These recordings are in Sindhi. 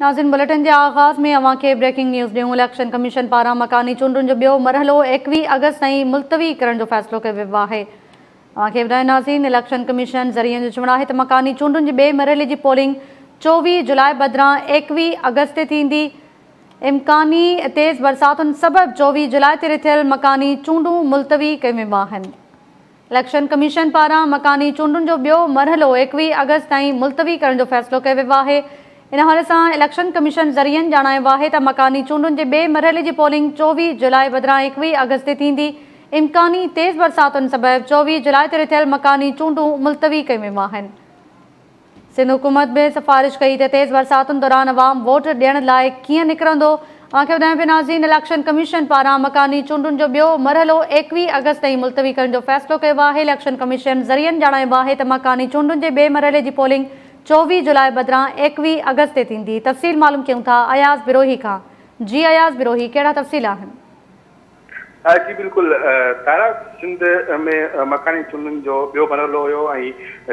ناظرين بليٽن جي آغاز ۾ اوهان کي بريڪنگ نيوز ڏيون اليڪشن ڪميشن پاران مڪاني چونڊن جو ٻيو مرحلو 21 آگسٽ تائين ملتوي ڪرڻ جو فيصلو ڪيو ويو آهي اوهان کي ٻڌايون ناظرين اليڪشن ڪميشن ذريعن جو چوڻ آهي ته مڪاني چونڊن جي ٻئي مرحلي جي پولنگ 24 جولاء بدران 21 آگسٽ تي ٿيندي امڪاني تيز برساتن سبب 24 جولاء تي رٿيل مڪاني چونڊون ملتوي ڪيون ويون آهن. اليڪشن ڪميشن پاران مڪاني چونڊن جو ٻيو مرحلو 21 آگسٽ تائين ملتوي ڪرڻ جو فيصلو ڪيو ويو آهي. ان حوالي سان اليڪشن ڪميشن ذريعن ڄاڻايو آهي ته مڪاني چونڊن جي ٻئي مرحلي جي پولنگ 24 جولاء بدران 21 آگسٽ تي ٿيندي. امڪاني تيز برساتن سبب 24 جولاء تي رٿيل مڪاني چونڊون ملتوي ڪيون ويون آهن. سنڌ حڪومت به سفارش ڪئي ته تيز برساتن دوران عوام ووٽ ڏيڻ لاء ڪيئن نڪرندو؟ اوهان کي ٻڌايون پيا ناظرين اليڪشن ڪميشن پاران مڪاني چونڊن جو ٻيو مرحلو 21 آگسٽ تائين ملتوي ڪرڻ جو فيصلو ڪيو آهي اليڪشن ڪميشن ذريعن ڄاڻايو آهي ته مڪاني چونڊن جي ٻئي مرحلي جي پولنگ 24 جولاء بدران 21 آگسٽ تي ٿيندي تفصيل معلوم ڪيون ٿا اياز بروهي کان جي اياز بروهي ڪهڙا تفصيل آهن؟ جي بلڪل طاهره سنڌ ۾ مڪاني چونڊن جو ٻيو مرحلو هيو ۽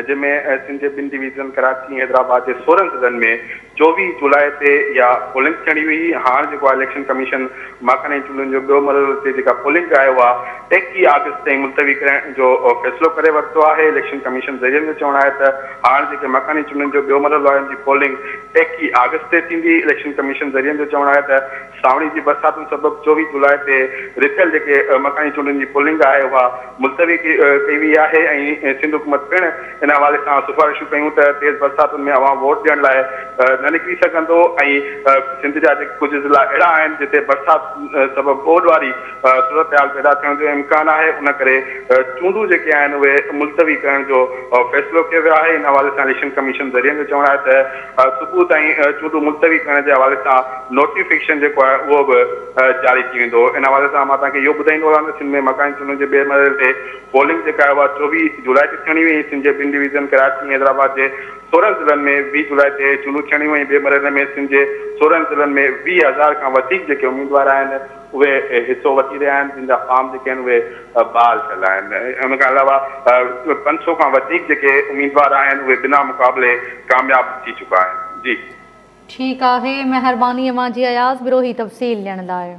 جنهن ۾ سنڌ جي ٻن ڊويزنن ڪراچي ۽ حيدرآباد جي 16 ضلعن ۾ 24 جولاء تي اها پولنگ ٿيڻي هئي هاڻ جيڪو آهي اليڪشن ڪميشن مڪاني چونڊن جو ٻيو مرحلو تي جيڪا پولنگ آهي اها 21 آگسٽ تائين ملتوي ڪرڻ جو فيصلو ڪري ورتو آهي اليڪشن ڪميشن ذريعن جو چوڻ آهي ته هاڻ جيڪي مڪاني چونڊن جو ٻيو مرحلو آهي ان جي پولنگ 21 آگسٽ تي ٿيندي اليڪشن ڪميشن ذريعن جو چوڻ آهي ته سانوڻي جي برساتن سبب 24 جولاء تي رٿيل جيڪي مڪاني چونڊن جي پولنگ آهي اها ملتوي ڪئي وئي آهي ۽ سنڌ حڪومت پڻ ان حوالي سان سفارشون ڪيون ته تيز برساتن ۾ عوام ووٽ ڏيڻ لاء نه نڪري سگهندو ۽ سنڌ جا جيڪي ڪجهه ضلعا اهڙا آهن جتي برسات سبب ٻوڏ واري صورتحال پيدا ٿيڻ جو امڪان آهي ان ڪري چونڊون جيڪي آهن اهي ملتوي ڪرڻ جو فيصلو ڪيو ويو آهي ان حوالي سان اليڪشن ڪميشن ذريعن جو چوڻ آهي ته صبح تائين چونڊون ملتوي ڪرڻ جي حوالي سان نوٽيفڪيشن جيڪو آهي اهو به جاري ٿي ويندو. ان حوالي سان مان توهان کي اهو ٻڌائيندو هلان ته سنڌ ۾ مڪاني چونڊن جي ٻئي مرحلي تي پولنگ جيڪا آهي اها 24 جولاء تي ٿيڻي هئي ۽ سنڌ جي ٻن ڊويزن ڪراچي ۽ حيدرآباد جي 16 ضلعن ۾ 20 جولاء تي چونڊون ٿيڻيون ۽ ٻئي مرحلي ۾ سنڌ جي 16 ضلعن ۾ 20 هزار کان وڌيڪ جيڪي اميدوار آهن اهي حصو وٺي رهيا آهن جن جا فارم جيڪي آهن اهي بحال ٿيل آهن ان کان علاوه 500 کان وڌيڪ جيڪي اميدوار آهن اهي بنا مقابلي ڪامياب ٿي چڪا آهن جي. ٺيڪ آهي مهرباني اوهان جي اياز بروهي تفصيل ڏيڻ لاء.